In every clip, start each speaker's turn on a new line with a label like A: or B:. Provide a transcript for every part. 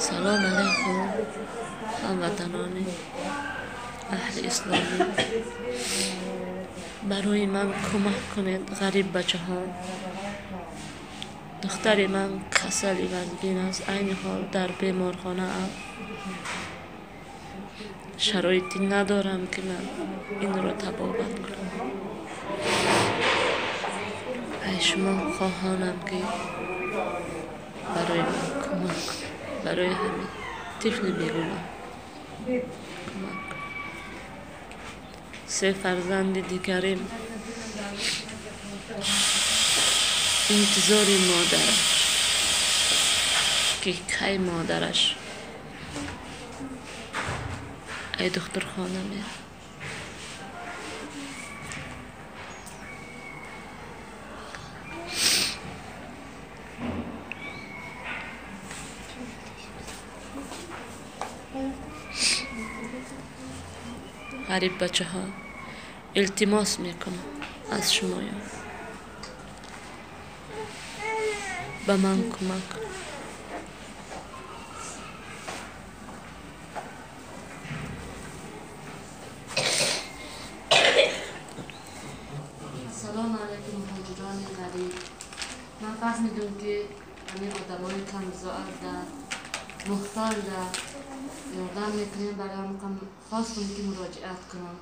A: Салом алайкум, ҳамватанони аҳли исломӣ. Барои ман кӯмак кунед, ғариб бачаҳо. Духтари ман касали вазгин аст, айни ҳол дар беморхонаам. Шароите надорам, ки ман инро табобат кунам. Ай шумо хоҳонам, ки барои ман кӯмак кунед, барои ҳамин тифли бегуноҳ кӯмак кунед. Се фарзанди дигарим интизори модараш, ки кай модараш ай духтурхона меравад. Ғариб бачаҳо, илтимос мекунам аз шумоён, ба ман кӯмак кунед. Ассалому алайкум, муҳоҷирони ғариб. Ман фаҳмидум, ки ҳамин одамои камбизоат дар муҳтоҷ дар ёрдам мекунем, барои ҳамин хостум, ки муроҷиат кунам.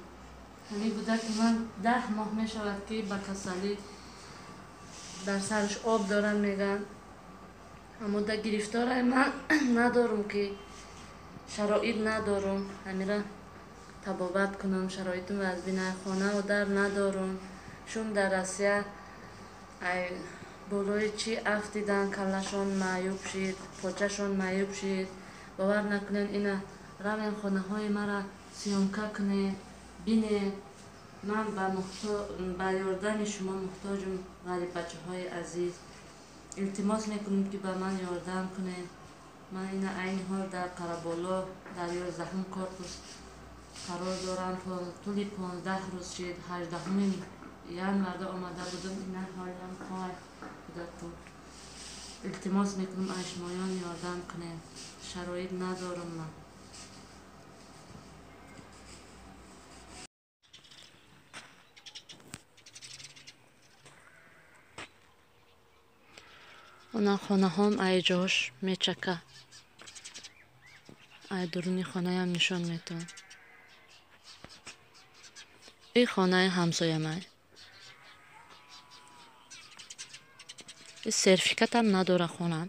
A: Ҳамин кӯдаки ман 10 моҳ мешавад, ки ба касалӣ дар сараш об доранд, мегӯянд. Аммо да гирифторай ман надорум, ки шароит надорум ҳамира табобат кунам, шароитум вазбина, хонаву дар надорум. Чун дар Россия ай болои чӣ афтидан, каллашон маъюб шид, почашон маъюб шид. Бовар накунед, ина равен хонаҳои мара съёмка кунед, бинед. Ман ба ёрдами шумо муҳтоҷум, ғариббачаҳои азиз. Илтимос мекунем, ки ба ман ёрдам кунед. Ман ина айни ҳол дар Қараболо дар 11-ум корпус қарор дорам. Тӯли 15 рӯз шид, 18-уми январда омада будум, ина ҳолиам хой кӯдакум. Илтимос мекунам, аз шумоён ёрдам кунед, шароит надорам ман. Она хонаҳом ай ҷош мечака, ай дуруни хонаям нишон метавон. И хонаи ҳамсоямай. И сертификатам надора хонам.